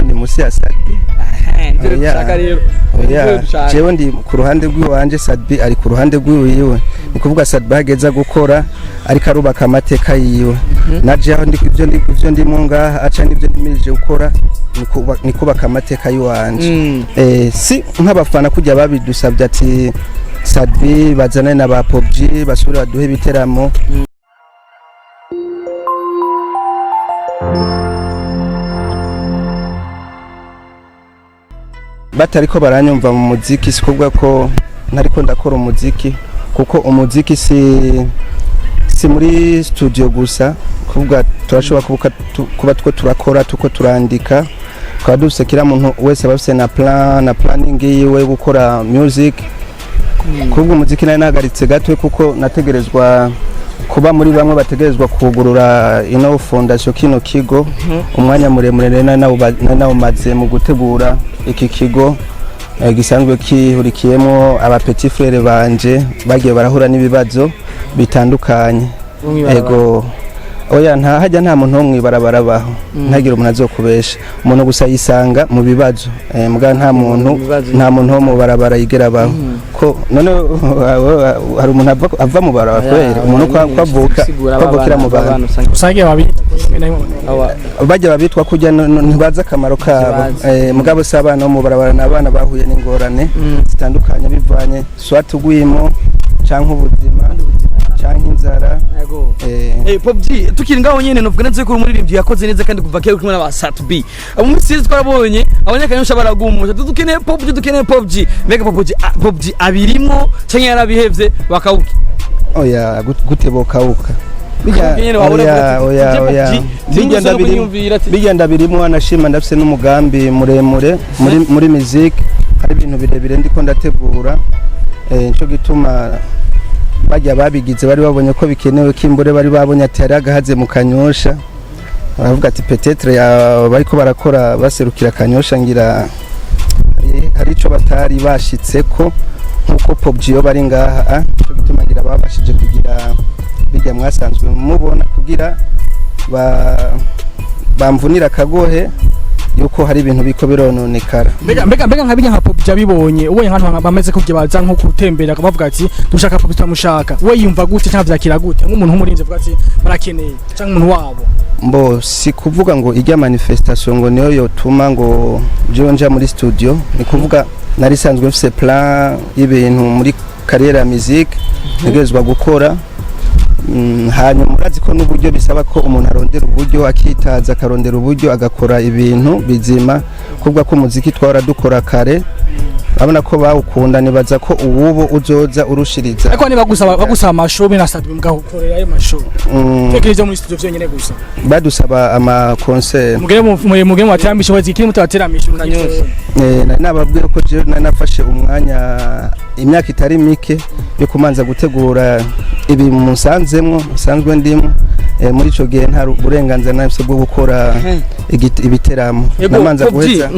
ndi munsi ya Sat-B. Nivyo Oya. dushaka rero. Oya, Nivyo dushaka. jewe ndi ku ruhande rw'iwanje, Sat-B ari ku ruhande rw'iwiwe. Ni kuvuga Sat-B ageza gukora, ariko arubaka amateka yiwe. Naje aho ndi, ivyo ndimo ngaha aca n'ivyo ndimirije gukora ni kubaka amateka y'iwanje. Si nk'abafana kujya babidusabye ati Sat-B bazane na ba Pop G basubire baduhe ibiteramo. Batariko baranyumva mu muziki, si kuvuga ko ntariko ndakora umuziki, kuko umuziki si muri studio gusa. Kuvuga turashobora kuba two turakora, tuko turandika, tukaba dufise kila muntu wese aba afise na plan na planning yiwe yo gukora music. Kuvuga umuziki nari nahagaritse gato kuko nategerezwa kuba muri bamwe bategerezwa kugurura ino fondation, kino kigo. Umwanya muremure rero nari nawumaze mu gutegura iki kigo, gisanzwe kihurikiyemo aba petit frère banje bagiye barahura n'ibibazo bitandukanye. Ego, oya, nta hajya nta muntu wo mwibarabara baho, ntagire umuntu azokubesha. Umuntu gusa yisanga mu bibazo, muga nta muntu bibazo. Nta muntu wo mu barabara yigera abaho. Ko none hari umuntu ava mu barabara kwera umuntu ko avuka, ko avukira mu bantu? Usange babi rimwe na rimwe. Bajya babitwa kujya ntibazi akamaro kabo. Ntibazi. Mugabo si abana bo mu barabara, ni abana bahuye n'ingorane zitandukanye bivanye soit ugwimo canke ubuzima canke inzara. Pop G, tukiri ngaho nyene, novuga neza ko uri umuririmbyi yakoze neza kandi kuva kera uri kumwe n'aba Sat B. Mu minsi yose twarabonye abanyakanyosha baragumusha, dukeneye Pop G, dukeneye Pop G. Mbega Pop G, Pop G abirimwo canke yarabihevye bakawuka? Oya, gute bokawuka? Bijya Nyene wabona oya avuga ati, oya "Tuje Pop oya G, bijya sinzi no ndabirimo kunyumvira ati bijya ndabirimo, anashima ndafise n'umugambi muremure muri music. Hari ibintu birebire ndiko ndategura, nico gituma bajya babigize bari babonye ko bikenewe, kimbure bari babonye ati hari agahaze mu Kanyosha, baravuga ati peut-être ya bariko barakora baserukira Kanyosha, ngira hari ico batari bashitseko nkuko Pop G yo bari ngaha, nico gituma ngira babashije kugira bijya mwasanzwe mubona kugira bamvunira akagohe yuko hari ibintu biko birononekara. Mbega nka bijya nka Pop G abibonye, ubonye nk'abantu bameze kujya baza nko gutembera bavuga ati dushaka Pop, turamushaka, we yumva gute cyangwa vyakira gute nk'umuntu w'umurinzi avuga ati barakeneye cyangwa umuntu wabo? Mbo si kuvuga ngo ijya manifestation ngo niyo yotuma ngo jewe nja muri studio. Ni kuvuga nari sanzwe mfise plan y'ibintu muri carrière ya musique ntegerezwa gukora. Hanyuma urazi ko n'uburyo bisaba ko umuntu arondera uburyo, akitaza akarondera uburyo, agakora ibintu bizima. Kuvuga ko umuziki twahora dukora kare urabona ko bawukunda, nibaza ko uwubu uzoza urushiriza. Ariko niba bagusaba ama show be na Sat-B mugakorera ayo ma show, tekereza muri studio vyonyene gusa. Badusaba ama concert. Mugere mu bateramisho bazikiri mutabateramisho. Kanyosha. Nari nababwiye ko jewe nari nafashe umwanya imyaka itari mike yo kumanza gutegura ibi musanzemwo musanzwe ndimo. Muri ico gihe nta burenganzira nafise bwo gukora ibiteramo. Yego, namanza Pop G, guheza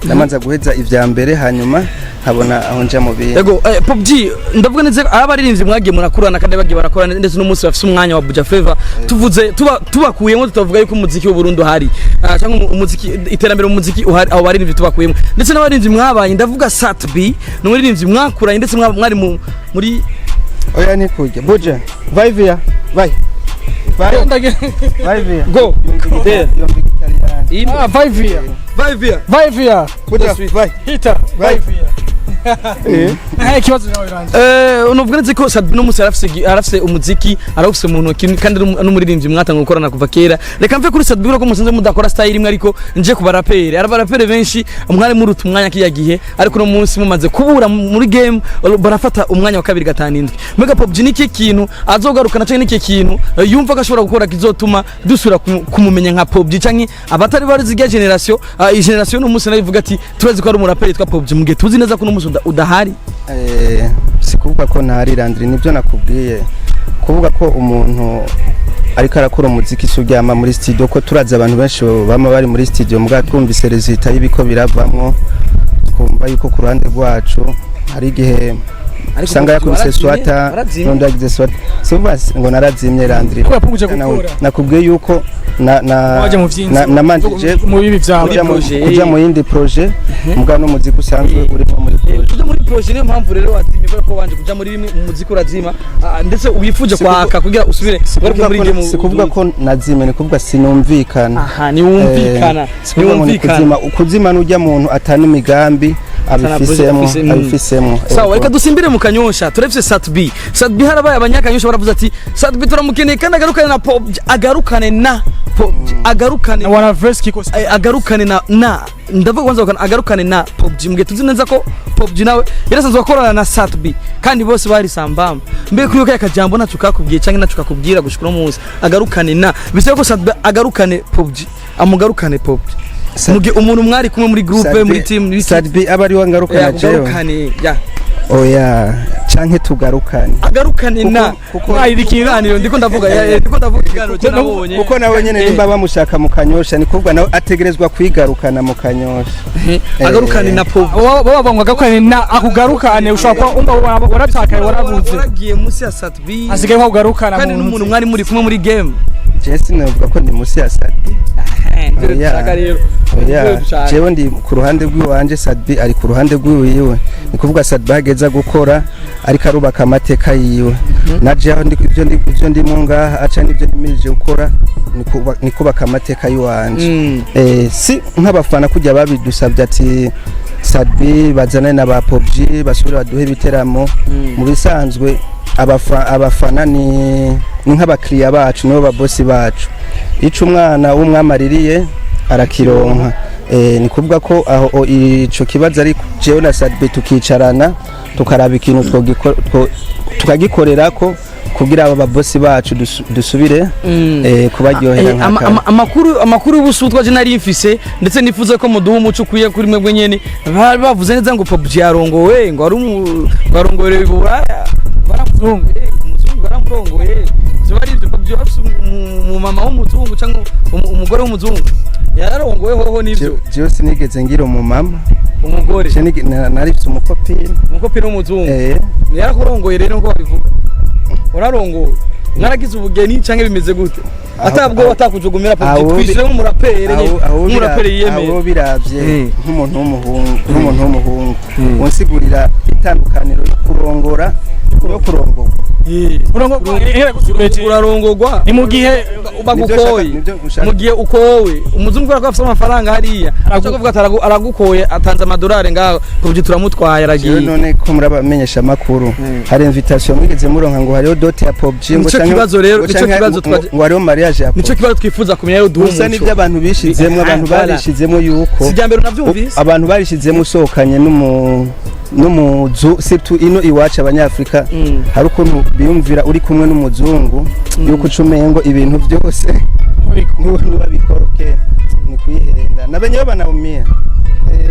namanza guheza ivya mbere, hanyuma nkabona aho nja mu bindi. Yego, Pop G, ndavuga neza aba baririmbyi mwagiye murakurana kandi bagiye barakorana, ndetse n'umunsi bafise umwanya wa Buja Flavor. Tuvuze tuba tubakuyemo, tutavuga yuko umuziki w'u Burundi uhari, cyangwa umuziki, iterambere mu muziki uhari, abo baririmbyi tubakuyemo ndetse n'abaririmbyi mwabanye, ndavuga Sat B ni umuririmbyi mwakuranye ndetse mwari muri Oya, ni kurya buja, vai via, vai vai vai via. Go there. Yumva Igitaliyani. Ah, vai via. Vai via. Vai via. Buja, vai. Hita. Vai. Vai via. Ikibazo nawe ranze. Unovuga neza ko Sat B no musi arafise umuziki, arafise mu ntoki kandi n'umuririmbyi mwatanga gukorana kuva kera. Reka mve kuri Sat B ko musanze mudakora style imwe, ariko nje ku baraperi. Ari abaraperi benshi mwari muruta umwanya kiya gihe, ariko no munsi mumaze kubura muri game barafata umwanya wa kabiri, gatanu, indwi. Mbega Pop G niki kintu azogarukana canke niki kintu yumva ko ashobora gukora kizotuma dusubira kumumenya nka Pop G, canke abatari barizi irya generation, iyi generation no munsi nayo ivuga ati turazi ko ari umuraperi yitwa Pop G, mugihe tuzi neza ko no munsi udahari? Si kuvuga ko ntari, Landry, nibyo nakubwiye. Kuvuga ko umuntu ariko arakora umuziki si uryama muri studio, ko turazi abantu benshi bama bari muri studio, mbwa twumvise résultat y'ibiko biravamwo, twumva yuko ku ruhande rwacu hari igihe Ariko Usanga yakubise warazimye, swata, warazimye. n'undi yagize swata. Simva ngo narazimye, Landry. Ko yapunguje gukora. Nakubwiye yuko na Waje mu vyinzu. Namanjije mu bibi vyawe. kuja Projet. kuja mu yindi projet, mugabo n'umuziki usanzwe urimo muri projet. Kuja muri projet, niyo mpamvu rero wazimye, kubera ko wanje kuja muri rimwe mu muziki urazima. Ah, ndetse wifuje kwaka kugira usubire ugaruke muri game. Si kuvuga ko nazimye, ni kuvuga sinumvikana. Aha niwumvikana. Si kuvuga ngo ni niwumvikana. kuzima. Kuzima n'ujya muntu atana imigambi abifisemo. Projet afise, Abifisemo. Sawa, reka dusimbire mu Kanyosha, turefise Sat-B. Sat-B, harabaye abanyakanyosha baravuze ati Sat-B turamukeneye kandi agarukane na Pop, agarukane na Pop, agarukane Na wana verse kikosi. Agarukane na ndavuga kwanza agarukane na Pop G. Mbwe tuzi neza ko Pop G nawe yarasanzwe akorana na Sat-B kandi bose bari sambamba. Mbe kuri yo kajambo naco kakubwiye canke naco kakubwira gushika uno munsi, agarukane na bisaba ko Sat-B agarukane Pop G, amugarukane Pop G, mugihe umuntu mwari kumwe muri groupe, muri team, muri Sat-B aba ari we ngarukana jewe? Agarukane ya. Oya, canke tugarukane. Agarukane na Kuko ikiganiro ndiko ndavuga ndiko ndavuga ikiganiro cyo nabonye. Kuko nawe nyene nimba bamushaka mu Kanyosha, ni kuvuga nawe ategerezwa kwigarukana mu Kanyosha. Agarukane na Pop. Baba bangwa gakorane na akugarukane, ushobora kuba umva waratakaye, warabuze. Waragiye munsi ya Sat-B. Asigaye ko akugarukana. Kandi mu n'umuntu mwari muri kumwe muri game. Je sinavuga ko ndi musi ya Sat-B. Nivyo Oya. dushaka rero. Oya. Nivyo dushaka. Jewe ndi ku ruhande rw'iwanje, Sat-B ari ku ruhande rw'iwiwe. Ni kuvuga Sat-B ageza gukora ariko arubaka amateka yiwe, na jewe ndi ibyo ndimo ngaha aca n'ibyo nimirije gukora ni kubaka amateka y'iwanje. Si nk'abafana kujya babidusabye ati Sat-B bazane na ba Pop G basubire baduhe ibiteramo. Mu bisanzwe abafana ni nk'abakiriya bacu, nibo babosi bacu. Ico umwana w'umwami aririye arakironka. Ni kuvuga ko aho ico kibazo ari jewe na Sat-B tukicarana tukaraba ikintu tukagikorerako kugira aba babosi bacu dusubire kubaryohera nka kare. Amakuru y'ubusutwa je nari mfise, ndetse nifuza ko muduha umuco ukwiye kuri mwebwe nyene. Bari bavuze neza ngo Pop G yarongowe, ngo ari ngo arongowe Buraya, Baramuzungu. Umuzungu baramurongoye. Ivyo bari ivyo Pop G afise umumama w'umuzungu cyangwa umugore w'umuzungu yararongowe hoho nivyo? Jewe sinigeze ngira umumama. Umugore. Je narifise umukopine. Umukopine w'umuzungu. Yarakurongoye rero nko babivuga, urarongowe, mwaragize ubugeni canke bimeze gute? Atabwo atakujugumira Pop G, twishyure nk'umuraperi nyene, nk'umuraperi yiyemeye. Aho biravye nk'umuntu w'umuhungu unsigurira itandukaniro yo kurongora no kurongorwa. Urongo hera gusubeje. Urarongogwa. Ni mu gihe bagukoye. Nivyo ushaka. Mu gihe ukowe umuzungu kubera ko afite amafaranga hariya, aca kuvuga ati aragukoye, atanze amadolari ngaho kubyo turamutwaye, Jewe aragiye. none ko murabamenyesha amakuru, hari invitation mwigeze muronka ngo hariho dot ya Pop G ngo Nico kibazo rero, ngo nico kibazo ngo hariho mariage ya Pop? Nico kibazo twifuza kumenya rero, duhe Gusa umuco. nibyo abantu bishizemwo, abantu Voilà. barishizemwo yuko Si mbere unavyumvise. abantu barishizemwo usohokanye n'umuzu, surtout ino iwacu abanyafrika, hari ukuntu biyumvira uri kumwe n'umuzungu yuko uca umengo ibintu byose ntibabikoroke. Ni kwihenda, na benyewe banaumia.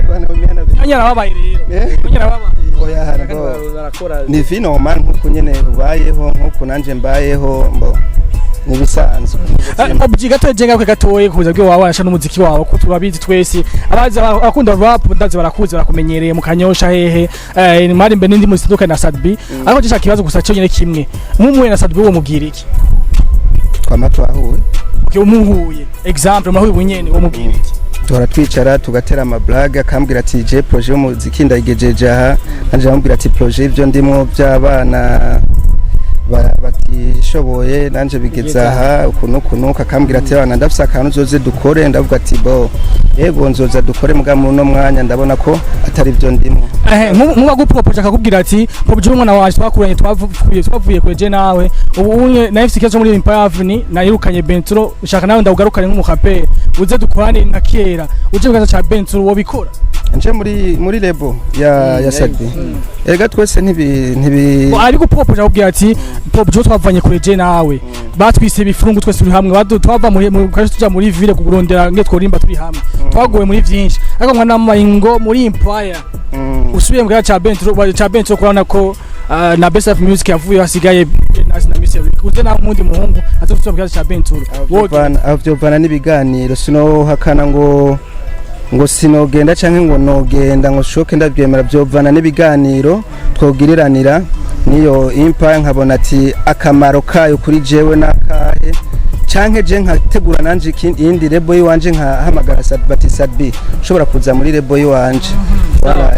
Banaumia na benyewe. Nyara babaye rero. Eh? Nyara babaye. Oya, hariho Barakora. ni vie normal, nkuko nyene ubayeho, nkuko nanje mbayeho, mbo nibisanzwe. Obji gato jenga kwe gatoye kuza bwo wawe asha n'umuziki wawe, ko turabizi twese, abazi abakunda rap ndazi barakuzi, barakumenyereye mu Kanyosha hehe, mari mbe n'indi muzitandukanye na Sat-B. Ariko gishaka kibazo gusa cyo nyene kimwe, mumuye na Sat-B wo mubwira iki? Twama twahuye. Okay, umuhuye, example murahuye bunyene, wo mubwira iki? Duhora twicara tugatera amablague, akambwira ati je projet y'umuziki ndayigejeje aha, nanje amubwira ati projet y'ibyo ndimo by'abana batishoboye nanje bigeze aha ukuntu ukuntu. Akambwira ati abana ndafise akantu uzoze dukore, ndavuga ati bo yego nzoza dukore, muga muri uno mwanya ndabona ko atari byo ndimo. Nkuba gupropoje akakubwira ati Pop G umwana waje twakuranye, twavuye kure je nawe, ubu unye nawe mfite ikibazo muri Empire Avenue, nayirukanye Benturo, ushaka nawe ndawugarukane nk'umukaperi, uze dukorane nka kera, uje mu kibazo ca Benturo, wobikora? Nje muri label ya Sat-B, erega twese ntibi Ari gupropoje akubwira ati Pop G twavanye kure je nawe, batwise ibifurungu twese turi hamwe, twava muri mu kaje tuja muri ville kurondera nge tworimba turi hamwe, twagowe muri vyinshi, ariko mwana ngo muri Empire usubiye mu kibazo ca Benturo, ca Benturo kurabona ko na Best of Music yavuye, hasigaye na Miss Eric, uze nawe umundi muhungu azofite mu kibazo ca Benturo. Aho vyovana n'ibiganiro, sinohakana ngo sinogenda canke ngo nogenda ngo shoke ndavyemera, vyovana n'ibiganiro. twogiriranira niyo empire, nkabona ati akamaro kayo kuri jewe nakahe, canke je nkategura nanje iyindi label yiwanje, nkahamagara Bati Sat-B ushobora kuza muri label yiwanje. Voilà.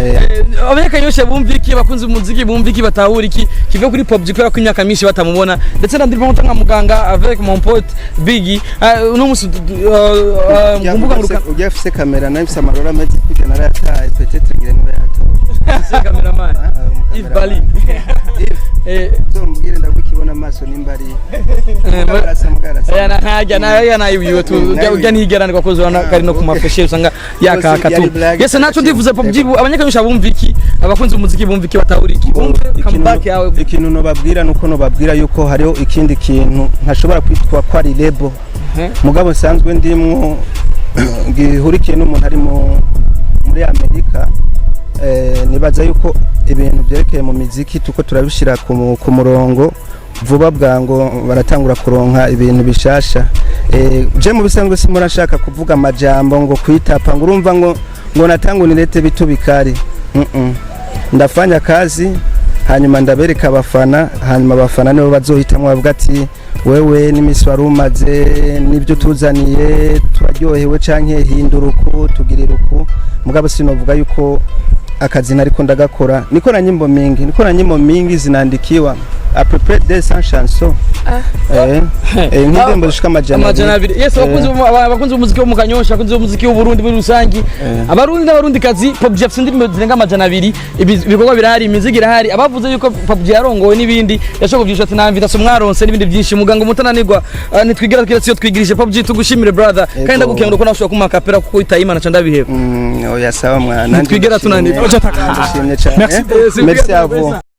Abanyakanyosha bumva iki? Abakunzi b'umuziki bumva iki? Batahura iki kive kuri Pop G, kubera ko imyaka myinshi batamubona, ndetse na Ndimo nka muganga avec mon pote Biggie, uno musi mbuga nguruka. Ujya afise kamera nayo ifise amarora ameze kurya, narayataye, peut-être ngire niba yatoye. C'est cameraman Yves Bali. Uzombwire ndagukibona amaso nimba ari arasa mugarasa. Aya ntajya na ya nayiwiwe tu ujya ntigeranirwa ko zona kari no ku mafeshe usanga yakaka tu. Yari blague. Yes, naco ndivuze Pop G, abanyakanyosha bumva iki? Abakunzi b'umuziki bumva iki? Batahura iki? Bumve comeback yawe. Ikintu nobabwira nuko nobabwira yuko hariho ikindi kintu ntashobora kwitwa ko ari label, mugabo nsanzwe ndimwo, gihurikiye n'umuntu ari muri Amerika. Nibaza yuko ibintu byerekeye mu miziki tuko turabishira ku murongo vuba bwango, baratangura kuronka ibintu bishasha. Je mu bisanzwe simurashaka kuvuga amajambo ngo kwitapa, ngo urumva ngo natanga unilete vitu bikali. Ndafanya kazi, hanyuma ndabereka abafana, hanyuma abafana nibo bazohitamwo, bavuga ati wewe n'imisi wari umaze n'ibyo tuzaniye turaryohewe, canke hindura uku, tugirira uku. Mugabo sinovuga yuko akazi nariko ndagakora. Niko na nyimbo mingi, niko na nyimbo mingi zinaandikiwa, à peu près 200 chansons, nk'indirimbo zishika amajana amajana abiri. abiri. Yes, abakunzi b'umuziki wo mu Kanyosha, abakunzi b'umuziki w'u Burundi muri rusangi, abarundi n'abarundi kazi, Pop G afite indirimbo zirenga 200. Ibikorwa birahari, imiziki irahari. Abavuze yuko Pop G yarongowe n'ibindi, yashobora kuvyisha ati nta invitation mwaronse n'ibindi byinshi. Muganga umutananirwa, nitwigira twira siyo twigirije. Pop G, tugushimire brother, kandi ndagukengura ko nawe ushobora kumpa kapera kuko itayimana ca ndabiheba. Oya, sawa mwana. Ntitwigera tunanirwa. Ndashimye cyane. Merci. Merci à vous.